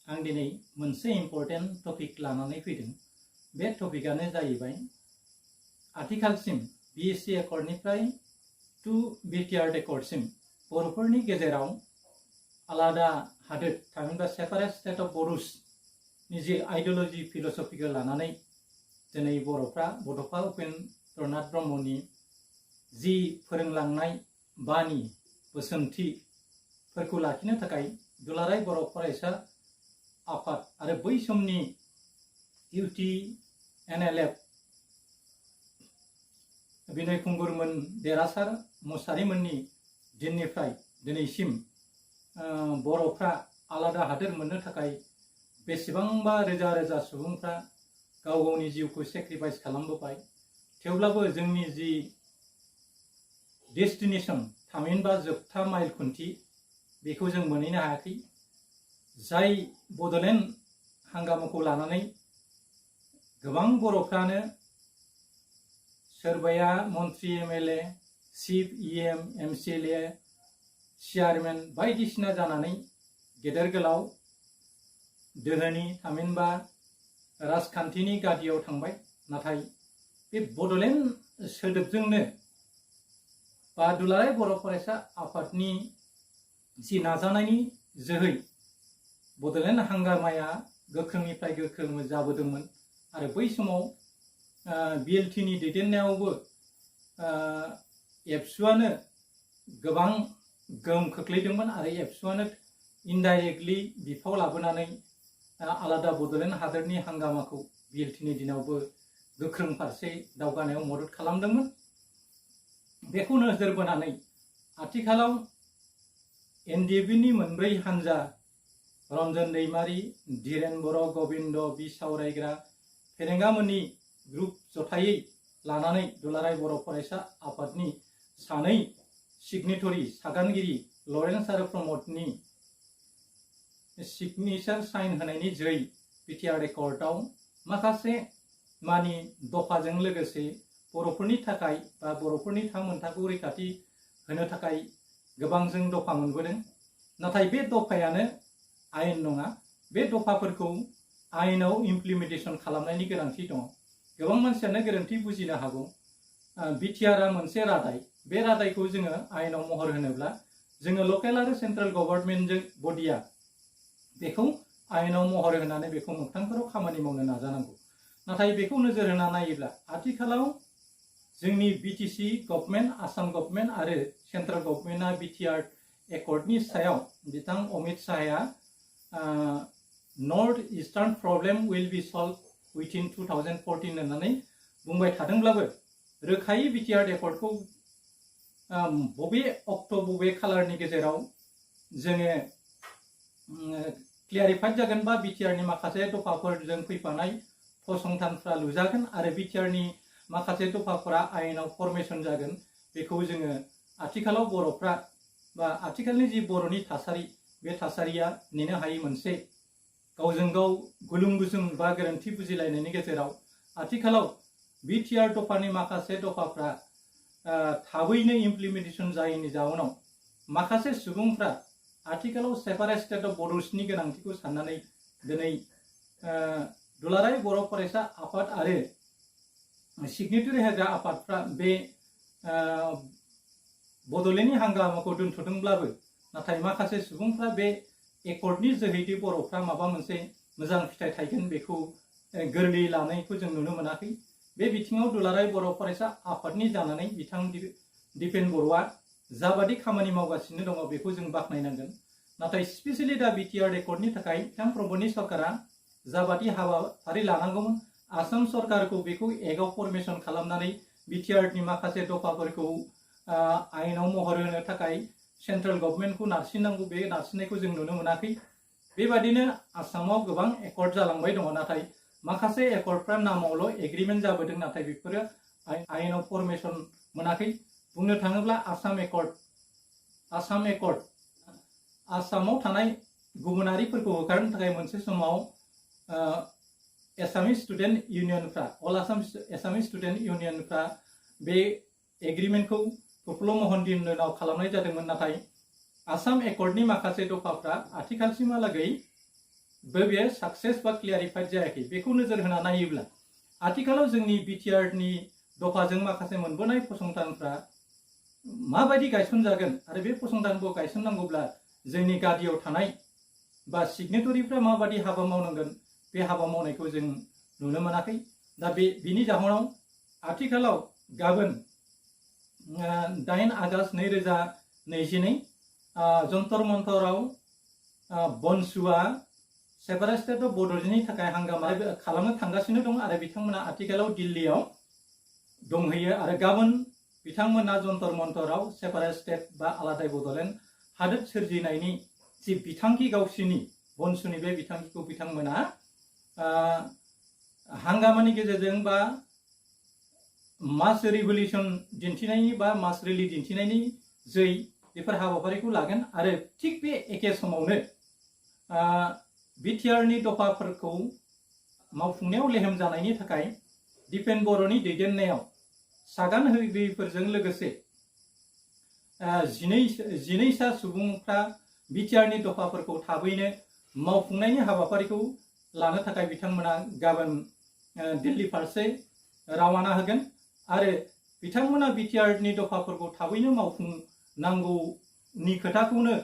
आं दिनै मोनसे इम्पर्टेन्ट टपिक लानानै फैदों। बे टपिकआनो जाहैबाय आथिखालसिम BSc एकर्डनिफ्राय टु BTR एकर्डसिम बर'फोरनि गेजेराव आलादा हादोर थामहिनबा सेपारेट स्टेट अफ बड'स नि जे आइडियोल'जि फिल'सफिखौ लानानै दिनै बड'फा उपेन्द्रनाथ ब्रह्मनि जि फोरोंलांनाय बानि बोसोनथिफोरखौ लाखिनो थाखाय दुलाराय बर' फरायसा आफाद आरो बै समनि UTNLF बिनय खुंगुरमोन देरहासार मुसारिमोननि दिननिफ्राय दिनैसिम बर'फ्रा आलादा हादोर मोननो थाखाय बेसेबांबा रोजा रोजा सुबुंफ्रा गाव गावनि जिउखौ सेक्रिफाइस खालामबोबाय। थेवब्लाबो जोंनि जि डेस्टिनेशन थामहिनबा जोबथा माइल खुन्थि बेखौ जों मोनहैनो हायाखै। जाय बड'लेण्ड हांगामाखौ लानानै गोबां बर'फ्रानो सोरबाया मन्त्रि MLA chief EM MCLA chairman बायदिसिना जानानै गेदेर गोलाव दोहोनि थामहिनबा राजखान्थिनि गादियाव थांबाय। नाथाय बे बड'लेण्ड सोदोबजोंनो बा दुलाराय बर' फरायसा आफादनि जि नाजानायनि जोहै बड'लेण्ड हांगामाया गोख्रोंनिफ्राय गोख्रों जाबोदोंमोन आरो बै समाव BLTनि दैदेननायावबो एबसुआनो गोबां गोहोम खोख्लैदोंमोन आरो एबसुआनो इनडाइरेक्टलि बिफाव लाबोनानै आलादा बड'लेण्ड हादोरनि हांगामाखौ BLTनि दिनावबो गोख्रों फारसे दावगानायाव मदद खालामदोंमोन। बेखौ नोजोर बोनानै आथिखालाव NDFBनि मोनब्रै हानजा रन्जन दैमारि, धीरेन बर', गबिन्द बिसावरायग्रा फेरेंगामोननि ग्रुप जथायै लानानै दुलाराय बर' फरायसा आफादनि सानै सिगनेटरि सागानगिरि लरेन्स आरो प्रमदनि सिगनेचार साइन होनायनि जोहै BTR एकर्डआव माखासे मानि दफाजों लोगोसे बर'फोरनि थाखाय बा बर'फोरनि थामोनथाखौ रैखाथि होनो थाखाय गोबां जों दफा मोनबोदों। नाथाय बे दफायानो आयेन नङा। बे दफाफोरखौ आयेनाव इमप्लिमेन्टेसन खालामनायनि गोनांथि दङ। गोबां मानसियानो गोरोन्थि बुजिनो हागौ। BTR मोनसे रादाय। बे रादायखौ जोङो आयेनाव महर होनोब्ला जोङो लकेल आरो सेन्ट्रेल गभर्नमेन्टजों बडिया बेखौ आयेनाव महर होनानै बेखौ मोगथांफोराव खामानि मावनो नाजानांगौ। नाथाय बेखौ नोजोर होना नायोब्ला आथिखालाव जोंनि BTC गभर्नमेन्ट, आसाम गभर्नमेन्ट आरो सेन्ट्रेल गभर्नमेन्टआ BTR एकर्डनि सायाव बिथां अमित शाहया north eastern problem will be solve within 2014 होननानै बुंबाय थादोंब्लाबो रोखायै BTR एकर्डखौ बबे अक्ट' बबे खालारनि गेजेराव जोङो क्लियारिफाइड जागोन बा BTRनि माखासे दफाफोरजों फैफानाय फसंथानफ्रा लुजागोन आरो BTRनि माखासे दफाफोरा आयेनाव फरमेसन जागोन बेखौ जोङो आथिखालाव बर'फ्रा बा आथिखालनि जि बर'नि थासारि बे थासारिया नेनो हायै मोनसे गावजों गाव गुलुं गुजुं बा गोरोन्थि बुजिलायनायनि गेजेराव आथिखालाव BTR दफानि माखासे दफाफ्रा थाबैनो इमप्लिमेन्टेसन जायैनि जाउनाव माखासे सुबुंफ्रा आथिखालाव सेपारेट स्टेट अफ बड'सनि गोनांथिखौ साननानै दिनै दुलाराय बर' फरायसा आफाद आरो सिगनेटरि होग्रा आफादफ्रा बे बड'लेण्डनि हांगामाखौ दोनथ'दोंब्लाबो नाथाय माखासे सुबुंफ्रा बे एकर्डनि जोहैदि बर'फ्रा माबा मोनसे मोजां फिथाइ थायगोन बेखौ गोरलैयै लानायखौ जों नुनो मोनाखै। बे बिथिङाव दुलाराय बर' फरायसा आफादनि जानानै बिथां दिपेन बर'आ जाबादि खामानि मावगासिनो दङ बेखौ जों बाख्नायनांगोन। नाथाय स्पेसियेलि दा BTR एकर्डनि थाखाय बिथां प्रमदनि सरकारा जाबादि हाबाफारि लानांगौमोन आसाम सरकारखौ बेखौ एकआव फरमेसन खालामनानै BTRनि माखासे दफाफोरखौ आयेनाव महर होनो थाखाय सेन्ट्रेल गभर्नमेन्टखौ नारसिननांगौ बे नारसिननायखौ जों नुनो मोनाखै। बेबादिनो आसामाव गोबां एकर्ड जालांबाय दङ नाथाय माखासे एकर्डफ्रा नामावल' एग्रिमेन्ट जाबोदों नाथाय बेफोरो आयेनाव फरमेसन मोनाखै। बुंनो थाङोब्ला आसाम एकर्ड आसामाव थानाय गुबुनारिफोरखौ होखारनो थाखाय मोनसे समाव एसामिस स्टुडेन्ट इउनियनफ्रा अल आसाम एसामिस स्टुडेन्ट इउनियनफ्रा बे एग्रिमेन्टखौ प्रफुल्ल महन दिननाव खालामनाय जादोंमोन। नाथाय आसाम एकर्डनि माखासे दफाफ्रा आथिखालसिमहालागै बेयो साक्सेस बा क्लियारिफाइड जायाखै। बेखौ नोजोर होना नायोब्ला आथिखालाव जोंनि बिटिआरनि दफाजों माखासे मोनबोनाय फसंथानफ्रा माबायदि गायसनजागोन आरो बे फसंथानखौ गायसननांगौब्ला जोंनि गादियाव थानाय बा सिगनेटरिफ्रा माबायदि हाबा मावनांगोन बे हाबा मावनायखौ जों नुनो मोनाखै। दा बिनि जाहोनाव आथिखालाव गाबोन 8 आगष्ट 2022 जन्तर मन्तराव बनसुआ सेपारेटेड बड'लेण्डनि थाखाय हांगामा खालामनो थांगासिनो दं आरो बिथांमोना आथिखालाव दिल्लीयाव दंहैयो आरो गाबोन बिथांमोना जन्तर मन्तराव सेपारेटेड बा आलादा बड'लेण्ड हादोर सोरजिनायनि जि बिथांखि गावसिनि बनसुनि बे बिथांखिखौ बिथांमोना हांगामानि गेजेरजों बा मास रिभलिउसन दिन्थिनायनि बा मास रेलि दिन्थिनायनि जै बेफोर हाबाफारिखौ लागोन आरो थिग बे एखे समावनो बिटिआरनि दफाफोरखौ मावफुंनायाव लेहेम जानायनि थाखाय दिपेन बर'नि दैदेननायाव सागान होगिरिफोरजों लोगोसे 12 सा सुबुंफ्रा बिटिआरनि दफाफोरखौ थाबैनो मावफुंनायनि हाबाफारिखौ लानो थाखाय बिथांमोना गाबोन दिल्ली फारसे रवाना होगोन आरो बिथांमोना बिटिआरनि दफाफोरखौ थाबैनो मावफुंनांगौनि खोथाखौनो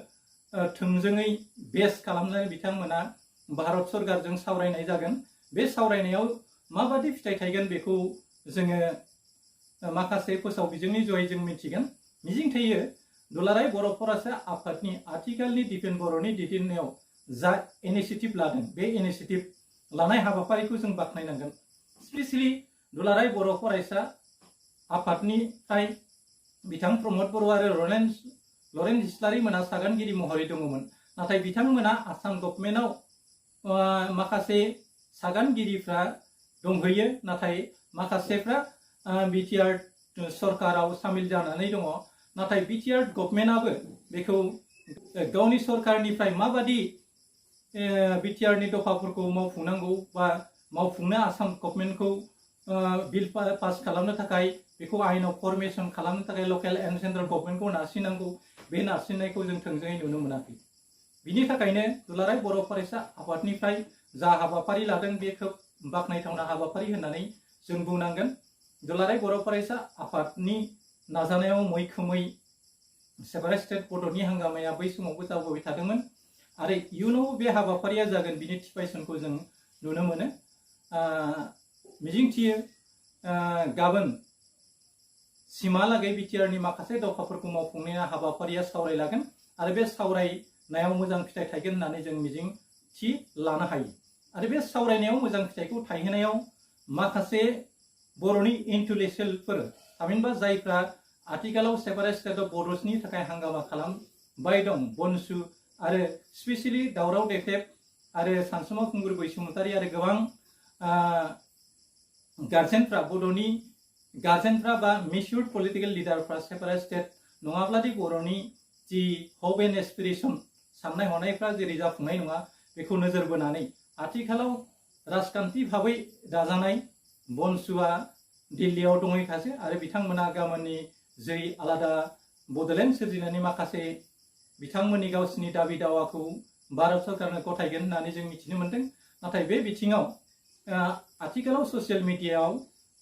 थोंजोङै बेस खालामनानै बिथांमोना भारत सरकारजों सावरायनाय जागोन। बे सावरायनायाव माबादि फिथाइ थायगोन बेखौ जोङो माखासे फोसाव बिजोंनि जयै जों मिथिगोन। मिजिंथियो दुलाराय बर' फरायसा आफादनि आथिखालनि दिपेन बर'नि दैदेननायाव जा इनिशिएटिभ लादों बे इनिशिएटिभ लानाय हाबाफारिखौ जों बाख्नायनांगोन। स्पेसियेलि दुलाराय बर' फरायसा आफादनिफ्राय बिथां प्रमद बर' आरो लरेन्स इस्लारि मोना सागानगिरि महरै दङमोन, नाथाय बिथांमोना आसाम गभर्नमेन्टआव माखासे सागानगिरिफ्रा दंहैयो, नाथाय माखासेफ्रा बिटिआर सरकाराव सामिल जानानै दङ। नाथाय बिटिआर गभर्नमेन्टआबो बेखौ गावनि सरकारनिफ्राय माबादि बिटिआरनि दफाफोरखौ मावफुंनांगौ बा मावफुंनो आसाम गभर्नमेन्टखौ बिल पास खालामनो थाखाय बेखौ आइनाव फरमेसन खालामनो थाखाय लकेल एन्ड सेन्ट्रेल गभर्नमेन्टखौ नारसिननांगौ, बे नारसिननायखौ जों थोंजोङै नुनो मोनाखै। बिनि थाखायनो दुलाराय बर' फरायसा आफादनिफ्राय जा हाबाफारि लादों बे खोब बाख्नायथावना हाबाफारि होननानै जों बुंनांगोन। दुलाराय बर' फरायसा आफादनि नाजानायाव मैखोमै सेपारेटेड बड'नि हांगामाया बै समावबो जाबोबाय थादोंमोन आरो इयुनाव बे हाबाफारिया जागोन बिनि थिपाइसनखौ जों नुनो मोनो। मिजिंथियो गाबोन सिमहालागै बिटिआरनि माखासे दफाफोरखौ मावफुंनाया हाबाफारिया सावरायलागोन आरो बे सावरायनायाव मोजां फिथाइ थायगोन होननानै जों मिजिंथि लानो हायो। आरो बे सावरायनायाव मोजां फिथाइखौ थायहोनायाव माखासे बर'नि इन्टेलेक्सुयेलफोर थामहिनबा जायफ्रा आथिखालाव सेपारेटेड बड'सनि थाखाय हांगामा खालामबाय दं, बनसु आरो स्पेसियेलि दावराव देख्रेब आरो सानसुमा खुंगुर बैसुमुतारि आरो गोबां गार्जेनफ्रा बड'नि गार्जेनफ्रा बा मेच्युर्ड पलिटिकेल लिडारफ्रा सेपारेटेड नङाब्लादि बर'नि जि हप एन्ड एसपिरेसन साननाय हनायफ्रा जेरै जाफुंनाय नङा बेखौ नोजोर बोनानै आथिखालाव राजखान्थि भाबै दाजानाय बनसुआ दिल्लीयाव दंहैखासै आरो बिथांमोना गाबोननि जै आलादा बड'लेण्ड सोरजिनायनि माखासे बिथांमोननि गावसिनि दाबि दावाखौ भारत सरकारनो गथायगोन होननानै जों मिथिनो मोन्दों। नाथाय बे बिथिङाव आथिखालाव ससियेल मिडियायाव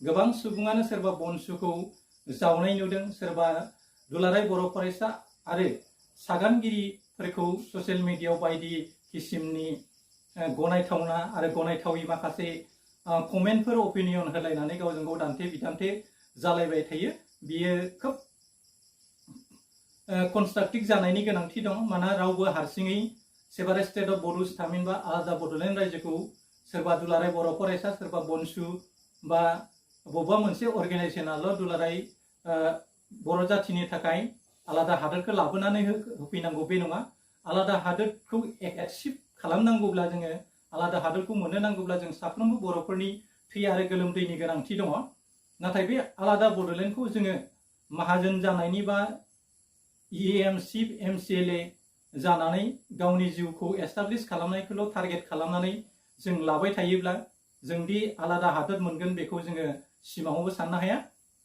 गोबां सुबुङानो सोरबा बनसुखौ जावनाय नुदों, सोरबा दुलाराय बर' फरायसा आरो सागानगिरिफोरखौ ससियेल मिडियायाव बायदि किसिमनि गनायथावना आरो गनायथावै माखासे कमेन्टफोर अपिनियन होलायनानै गावजों गाव दान्थे बिदान्थे जालायबाय थायो। बियो खोब कनस्ट्राक्टिभ जानायनि गोनांथि दं। मानोना रावबो हारसिङै सेपारेटेड बड'स थामहिनबा आलादा बड'लेण्ड रायजोखौ सोरबा दुलाराय बर' फरायसा, सोरबा बनसु बा बबेबा मोनसे अर्गेनाइजेसनाल' दुलाराय बर' जाथिनि थाखाय आलादा हादोरखौ लाबोनानै होफैनांगौ बे नङा। आलादा हादोरखौ एक्सेप्ट खालामनांगौब्ला जोङो आलादा हादोरखौ मोननो नांगौब्ला जों साफ्रोमबो बर'फोरनि थै आरो गोलोमदैनि गोनांथि दङ। नाथाय बे आलादा बड'लेण्डखौ जोङो माहाजोन जानायनि बा EM चिफ MCLA जानानै गावनि जिउखौ एस्टाब्लिश खालामनायखौल' टारगेट खालामनानै जों लाबाय थायोब्ला जोंदि आलादा हादोर मोनगोन बेखौ जोङो सिमाङावबो साननो हाया।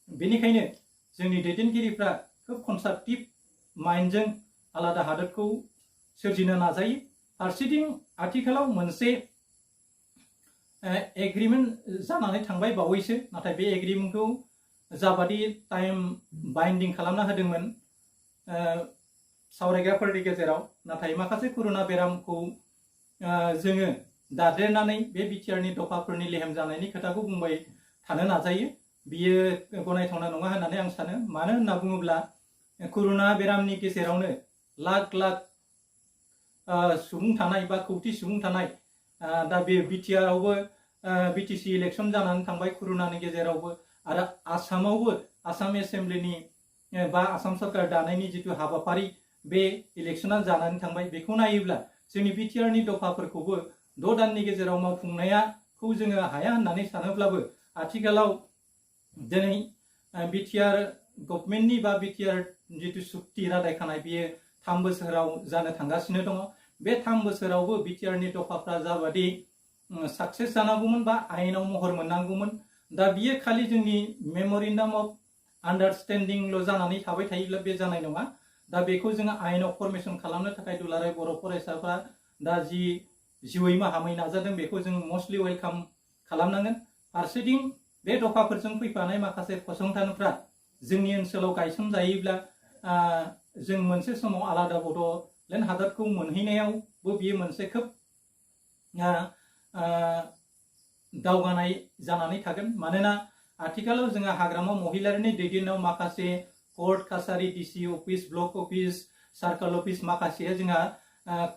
बेनिखायनो जोंनि दैदेनगिरिफ्रा खोब कनस्ट्राक्टिभ माइन्डजों आलादा हादोरखौ सोरजिनो नाजायो फारसेथिं आथिखालाव मोनसे एग्रिमेन्ट जानानै थांबाय बावैसो, नाथाय बे एग्रिमेन्टखौ जाबादि टाइम बाइन्डिं खालामना होदोंमोन सावरायग्राफोरनि गेजेराव, नाथाय माखासे कर'ना बेरामखौ जोङो दादेरनानै बे बिटिआरनि दफाफोरनि लेहेम जानायनि खोथाखौ बुंबाय थानो नाजायो। बियो गनायथावना नङा होननानै आं सानो। मानो होनना बुङोब्ला कर'ना बेरामनि गेजेरावनो लाख लाख सुबुं थानाय बा कौटि सुबुं थानाय, दा बे बिटिआरावबो बिटिसि इलेक्सन जानानै थांबाय कर'नानि गेजेरावबो, आरो आसामावबो आसाम एसेम्ब्लिनि बा आसाम सरकार दानायनि जिथु हाबाफारि बे इलेक्सना जानानै थांबाय। बेखौ नायोब्ला जोंनि बिटिआरनि दफाफोरखौबो 6 दाननि गेजेराव मावफुंनायखौ जोङो हाया होननानै सानोब्लाबो आथिखालाव दिनै बिटिआर गभर्नमेन्टनि बा बिटिआर जिथु सुक्ति रादाय खानाय बियो 3 बोसोराव जानो थांगासिनो दङ। बे 3 बोसोरावबो बिटिआरनि दफाफ्रा जाबादि साक्सेस जानांगौमोन बा आयेनाव महर मोननांगौमोन, दा बियो खालि जोंनि मेम'रेन्डाम अफ आन्डारस्टेन्डिंल' जानानै थाबाय थायोब्ला बे जानाय नङा। दा बेखौ जोङो आयेनाव फरमेसन खालामनो थाखाय दुलाराय बर' फरायसाफ्रा दा जि जिउयै माहामै नाजादों बेखौ जों मस्टलि वेलकाम खालामनांगोन। फारसेथिं बे दफाफोरजों फैफानाय माखासे फसंथानफ्रा जोंनि ओनसोलाव गायसनजायोब्ला जों मोनसे समाव आलादा बड'लेण्ड हादरखौ मोनहैनायावबो बियो मोनसे खोब दावगानाय जानानै थागोन। मानोना आथिखालाव जोंहा हाग्रामा महिलारिनि दैदेननायाव माखासे कोर्ट कासारि, DC office, block office, circle office माखासे जोंहा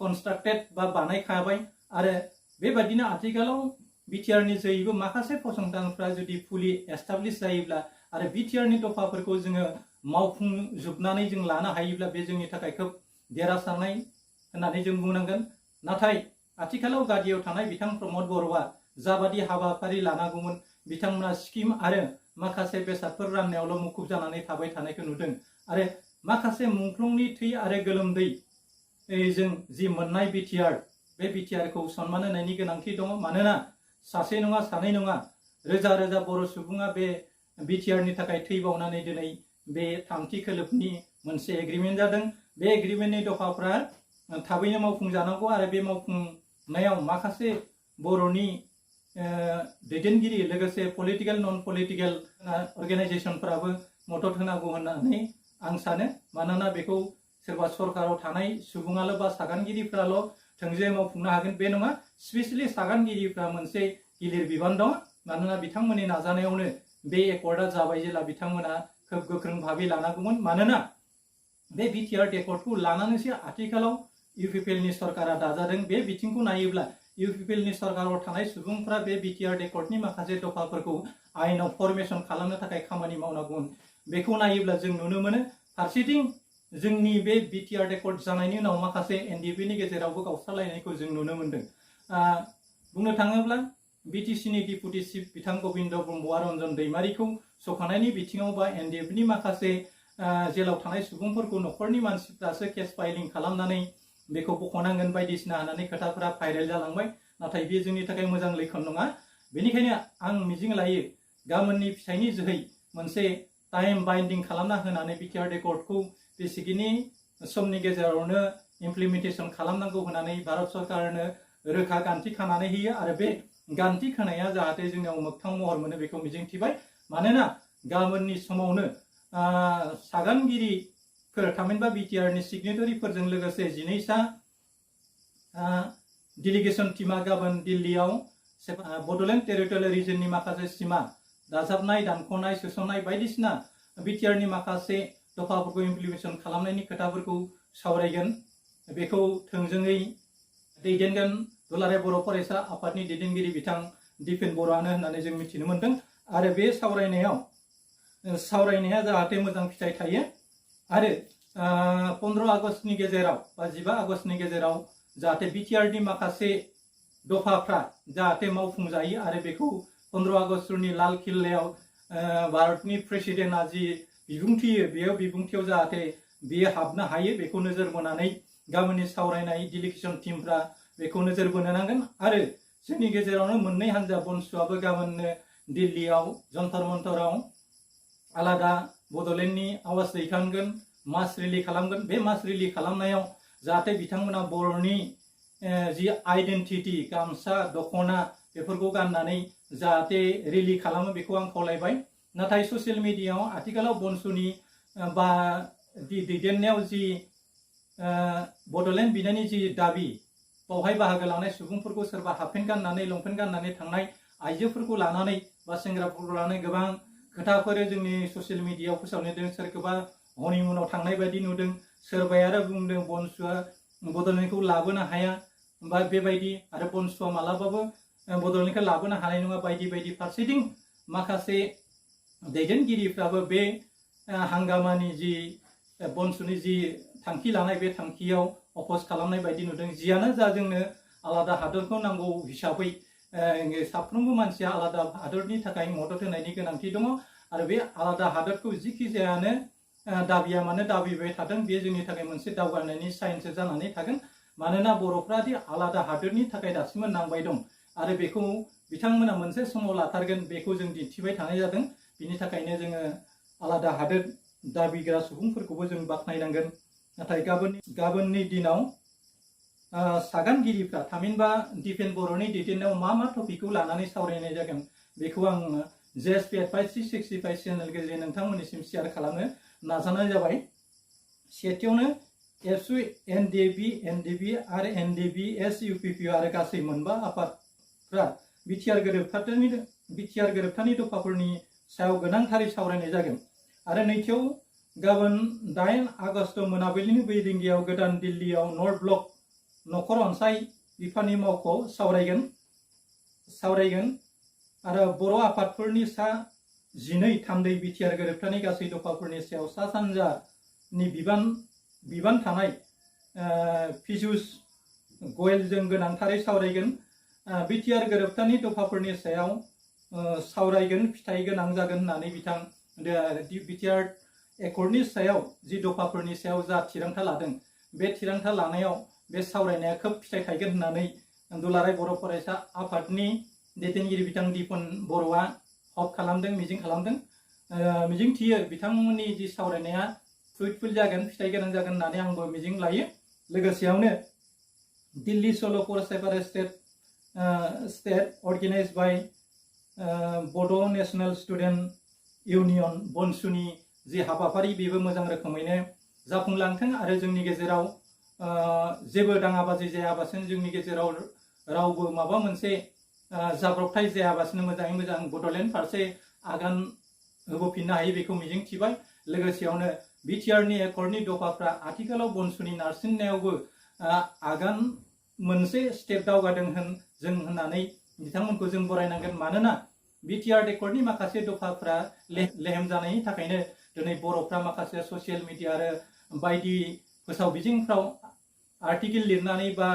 कनस्ट्राक्टेड बा बानायखाबाय, आरो बेबायदिनो आथिखालाव बिटिआरनि जोहैबो माखासे फसंथानफ्रा जुदि फुलि एस्टाब्लिश जायोब्ला आरो बिटिआरनि दफाफोरखौ जोङो मावफुंजोबनानै जों लानो हायोब्ला बे जोंनि थाखाय खोब देरहासारनाय होननानै जों बुंनांगोन। नाथाय आथिखालाव गादियाव थानाय बिथां प्रमद बर'आ जाबादि हाबाफारि लानांगौमोन, बिथांमोना स्किम आरो माखासे बेसादफोर राननायावल' मुखुब जानानै थाबाय थानायखौ नुदों, आरो माखासे मुंख्लंनि थै आरो गोलोमदै जों जि मोननाय बिटिआर, बे बिटिआरखौ सनमान होनायनि गोनांथि दङ। मानोना सासे नङा सानै नङा रोजा रोजा बर' सुबुङा बे बिटिआरनि थाखाय थै बावनानै दिनै बे 3थि खोलोबनि मोनसे एग्रिमेन्ट जादों। बे एग्रिमेन्टनि दफाफ्रा थाबैनो मावफुंजानांगौ, आरो बे मावफुंनायाव माखासे बर'नि दैदेनगिरि लोगोसे पलिटिकेल नन पलिटिकेल अर्गेनाइजेसनफोराबो मदद होनांगौ होननानै आं सानो। मानोना बेखौ सोरबा सरकाराव थानाय सुबुङाल' बा सागानगिरिफ्राल' थोंजोङै मावफुंनो हागोन बे नङा। स्पेसियेलि सागानगिरिफ्रा मोनसे गिलिर बिबान दं, मानोना बिथांमोननि नाजानायावनो बे एकर्डआ जाबाय, जेला बिथांमोना खोब गोख्रों भाबै लानांगौमोन। मानोना बे बिटिआर एकर्डखौ लानानैसो आथिखालाव इउपिपिएलनि सरकारा दाजादों। बे बिथिंखौ नायोब्ला इउपिपिएलनि सरकाराव थानाय सुबुंफ्रा बे बिटिआर एकर्डनि माखासे दफाफोरखौ आयेनाव फरमेसन खालामनो थाखाय खामानि मावनांगौमोन। बेखौ नायोब्ला जों नुनो मोनो फारसेथिं जोंनि बे बिटिआर एकर्ड जानायनि उनाव माखासे एनडिएफनि गेजेरावबो गावस्रालायनायखौ जों नुनो मोनदों। बुंनो थाङोब्ला बिटिसिनि डिपुटि चिफ बिथां गबिन्द ब्रह्मआ रन्जन दैमारिखौ सोखानायनि बिथिङाव बा एनडिएफनि माखासे जेलाव थानाय सुबुंफोरखौ न'खरनि मानसिफ्रासो केस फाइलिं खालामनानै बेखौ बख'नांगोन बायदिसिना होननानै खोथाफोरा भाइरेल जालांबाय, नाथाय बे जोंनि थाखाय मोजां लैखोन नङा। बेनिखायनो आं मिजिं लायो गाबोननि फिथाइनि जोहै मोनसे टाइम बाइन्डिं खालामना होनानै बिटिआर एकर्डखौ बेसिकनि समनि गेजेरावनो इमप्लिमेन्टेसन खालामनांगौ होननानै भारत सरकारनो रोखा गान्थि खानानै होयो, आरो बे गान्थि खानाया जाहाथे जोंनाव मोगथां महर मोनो बेखौ मिजिंथिबाय। मानोना गाबोननि समावनो सागानगिरिफोर थामहिनबा बिटिआरनि सिगनेटारिफोरजों लोगोसे 12सा डेलिगेसन टीमा गाबोन दिल्लीयाव बड'लेण्ड टेरिटरियेल रिजननि माखासे सिमा दाजाबनाय, दानख'नाय, सोसननाय बायदिसिना बिटिआरनि माखासे दफाफोरखौ इमप्लिमेन्टेसन खालामनायनि खोथाफोरखौ सावरायगोन। बेखौ थोंजोङै दैदेनगोन दुलाराय बर' फरायसा आफादनि दैदेनगिरि बिथां दिपेन बर'आनो होननानै जों मिथिनो मोनदों। आरो बे सावरायनाया जाहाथे मोजां फिथाइ थायो, आरो 15 आगस्टनि गेजेराव बा 15 आगस्टनि गेजेराव जाहाथे बिटिआरनि माखासे दफाफ्रा जाहाथे मावफुंजायो, आरो बेखौ 15 आगस्टनि लाल किल्लायाव भारतनि प्रेसिडेन्टआ जि बिबुंथि होयो, बेयाव बिबुंथियाव जाहाथे बियो हाबनो हायो बेखौ नोजोर बोनानै गाबोननि सावरायनाय डेलिगेसन टीमफ्रा बेखौ नोजोर बोनो नांगोन। आरो जोंनि गेजेरावनो मोननै हान्जा बनसुआबो गाबोननो दिल्लीयाव जन्तर मन्तराव आलादा बड'लेण्डनि आवाज दैखांगोन, मास रिलि खालामगोन। बे मास रिलि खालामनायाव जाहाथे बिथांमोना बर'नि जि आइडेन्टिटि गामसा दख'ना बेफोरखौ गाननानै जाहाथे रेलि खालामो बेखौ आं खावलायबाय। नाथाय ससियेल मिडियायाव आथिखालाव बनसुनि बा दैदेननायाव जि बड'लेण्ड बिनायनि जि दाबि बावहाय बाहागो लानाय सुबुंफोरखौ सोरबा हाफपेन्ट गाननानै लंपेन्ट गाननानै थांनाय आइजोफोरखौ लानानै बा सेंग्राफोरखौ लानानै गोबां खोथाफोर जोंनि ससियेल मिडियायाव फोसावनाय सोरखौबा हनिमुनाव थांनाय बायदि नुदों, सोरबाया आरो बुंदों बनसुआ बड'लेण्डखौ लाबोनो हाया बा बेबायदि, आरो बनसुआ मालाबाबो बड'लेण्डखौ लाबोनो हानाय नङा बायदि बायदि। फारसेथिं माखासे दैदेनगिरिफ्राबो बे हांगामानि जि बनसुनि जि थांखि लानाय बे थांखियाव अपज खालामनाय बायदि नुदों। जियानो जा जोंनो आलादा हादरखौ नांगौ हिसाबै साफ्रोमबो मानसिया आलादा हादरनि थाखाय मदद होनायनि गोनांथि दङ आरो बे आलादा हादरखौ जिखि जायानो दाबिया मानो दाबिबाय थादों बेयो जोंनि थाखाय मोनसे दावगानायनि साइनसो जानानै थागोन। मानोना बर'फ्रादि आलादा हादरनि थाखाय दासिमबो नांबाय दं आरो बेखौ बिथांमोना मोनसे समाव लाथारगोन बेखौ जों दिन्थिबाय थानाय जादों। बिनि थाखायनो जोङो आलादा हादोर दाबिग्रा सुबुंफोरखौबो जों बाख्नायनांगोन। नाथाय गाबोननि दिनाव सागानगिरिफ्रा थामहिनबा दिपेन बर'नि दैदेननायाव मा टपिकखौ लानानै सावरायनाय जागोन बेखौ आं JSP Advice 365 चेनेल गेजेरजों नोंथांमोननिसिम शेयार खालामनो नाजानाय जाबाय। सेथियावनो एबसु, NDB आरो NDBS UPPI आरो गासै मोनबा आफादफ्रा बिटिआर गोरोबथानि दफाफोरनि सायाव गोनांथारै सावरायनाय जागोन। आरो नैथियाव गाबोन 8 आगस्ट मोनाबिलिनि 2 रिंगायाव गोदान दिल्लीयाव नर्थ ब्लक नखर अनसाय बिफाननि मावख'आव सावरायगोन आरो बर' आफादफोरनि सा 12 थान्दै बिटिआर गोरोबथानि गासै दफाफोरनि सायाव सा सानजानि बिबान थानाय पीयूष गोयलजों गोनांथारै सावरायगोन। बिटिआर गोरोबथानि दफाफोरनि सायाव सावरायगोन, फिथाइ गोनां जागोन होननानै बिटिआर एकर्डनि सायाव जि दफाफोरनि सायाव जा थिरांथा लादों बे थिरांथा लानायाव बे सावरायनाया खोब फिथाइ थायगोन होननानै दुलाराय बर' फरायसा आफादनि दैदेनगिरि बिथां दिपेन बर'आ हप खालामदों, मिजिं खालामदों। मिजिंथियो बिथांमोननि जि सावरायनाया फ्रुइटफुल जागोन, फिथाइ गोनां जागोन होननानै आंबो मिजिं लायो। लोगोसेयावनो दिल्ली सल' फर सेपारेट स्टेट अर्गेनाइज बाय बड' नेशनेल स्टुडेन्ट इउनियन बनसुनि जि हाबाफारि बेबो मोजां रोखोमैनो जाफुंलांथों आरो जोंनि गेजेराव जेबो दाङाबाजि जायाबासिनो, जोंनि गेजेराव रावबो माबा मोनसे जाब्रबथाय जायाबासिनो मोजाङै मोजां बड'लेण्ड फारसे आगान होबोफिननो हायो बेखौ मिजिंथिबाय। लोगोसेयावनो बिटिआरनि एकर्डनि दफाफ्रा आथिखालाव बनसुनि नारसिननायावबो आगान मोनसे स्टेप दावगादों होननानै बिथांमोनखौ जों बरायनांगोन। मानोना बिटिआर एकर्डनि माखासे दफाफ्रा लेहेम जानायनि थाखायनो दिनै बर'फ्रा माखासे ससियेल मिडिया आरो बायदि फोसाव बिजोंफ्राव आर्टिकेल लिरनानै बा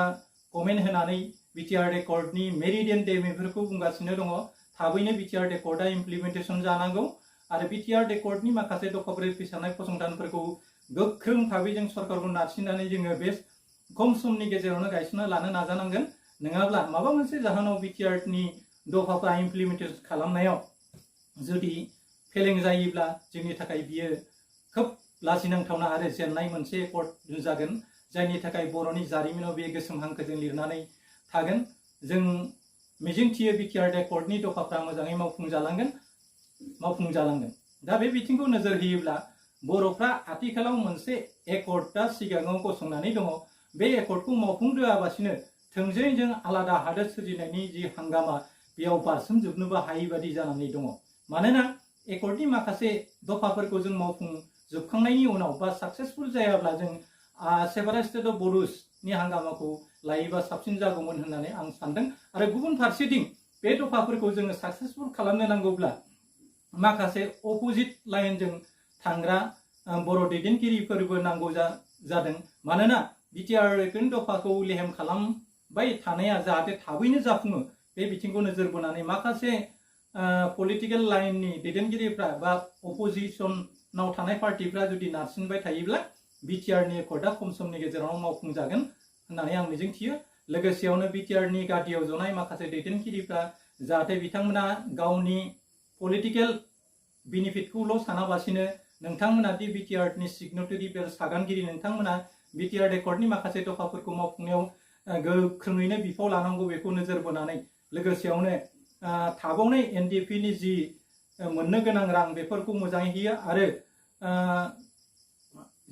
कमेन्ट होनानै बिटिआर एकर्डनि मेरिडियान डे बेफोरखौ बुंगासिनो दङ। थाबैनो बिटिआर एकर्डआ इमप्लिमेन्टेसन जानांगौ आरो बिटिआर एकर्डनि माखासे दफाफोर फैसानाय फसंथानफोरखौ गोख्रों भाबै जों सरकारखौ नारसिननानै जोङो बे खम समनि गेजेरावनो गायसनना लानो नाजानांगोन। नङाब्ला माबा मोनसे जाहोनाव बिटिआरनि दफाफ्रा इमप्लिमेन्टेसन खालामनायाव जुदि फेलें जायोब्ला जोंनि थाखाय बियो खोब लाजिनांथावना आरो जेननाय मोनसे एकर्ड जागोन, जायनि थाखाय बर'नि जारिमिनाव बे गोसोम हांखोजों लिरनानै थागोन। जों मिजिंथियो बिटिआर एकर्डनि दफाफ्रा मोजाङै मावफुंजालांगोन। दा बे बिथिंखौ नोजोर होयोब्ला बर'फ्रा आथिखालाव मोनसे एकर्डआ सिगाङाव गसंनानै दङ। बे एकर्डखौ मावफुंदोआबासिनो थोंजोङै जों आलादा हादोर सोरजिनायनि जि हांगामा बेयाव बारसोमजोबनोबो हायि बादि जानानै दङ। मानोना एकर्डनि माखासे दफाफोरखौ जों मावफुंजोबखांनायनि उनाव बा साक्सेसफुल जायाब्ला जों सेपारेट स्टेट अफ बड'सनि हांगामाखौ लायोबा साबसिन जागौमोन होननानै आं सानदों। आरो गुबुन फारसेथिं बे दफाफोरखौ जोङो साक्सेसफुल खालामनो नांगौब्ला माखासे अपोजिट लाइनजों थांग्रा बर' दैदेनगिरिफोरबो नांगौ जादों। मानोना बिटिआर एकर्डनि दफाखौ लेहेम खालामबाय थानाया जाहाथे थाबैनो जाफुङो बे बिथिंखौ नोजोर बोनानै माखासे पलिटिकेल लाइननि दैदेनगिरिफ्रा बा अपोजिशनाव थानाय पार्टिफ्रा जुदि नारसिनबाय थायोब्ला बिटिआरनि एकर्डआ खम समनि गेजेराव मावफुंजागोन होननानै आं मिजिंथियो। लोगोसेयावनो बिटिआरनि गादियाव जनाय माखासे दैदेनगिरिफ्रा जाहाथे बिथांमोना गावनि पलिटिकेल बेनिफिटखौल' सानाबासिनो नोंथांमोना दि बिटिआरनि सिगनेटारि बे सागानगिरि नोंथांमोना बिटिआर एकर्डनि माखासे दफाफोरखौ मावफुंनायाव गोख्रोङैनो बिफाव लानांगौ बेखौ नोजोर बोनानै लोगोसेयावनो थाबावनाय NDP नि जि मोननो गोनां रां बेफोरखौ मोजाङै होयो आरो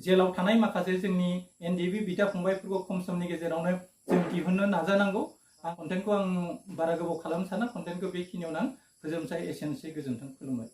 जेलाव थानाय माखासे जोंनि NDP बिदा फंबायफोरखौ खम समनि गेजेरावनो जों दिहुननो नाजानांगौ। कन्टेन्टखौ आं बारा गोबाव खालामनो साना, कन्टेन्टखौ बेखिनियावनो आं फोजोबनोसै। एसेनोसै, गोजोन्थों, खुलुमबाय।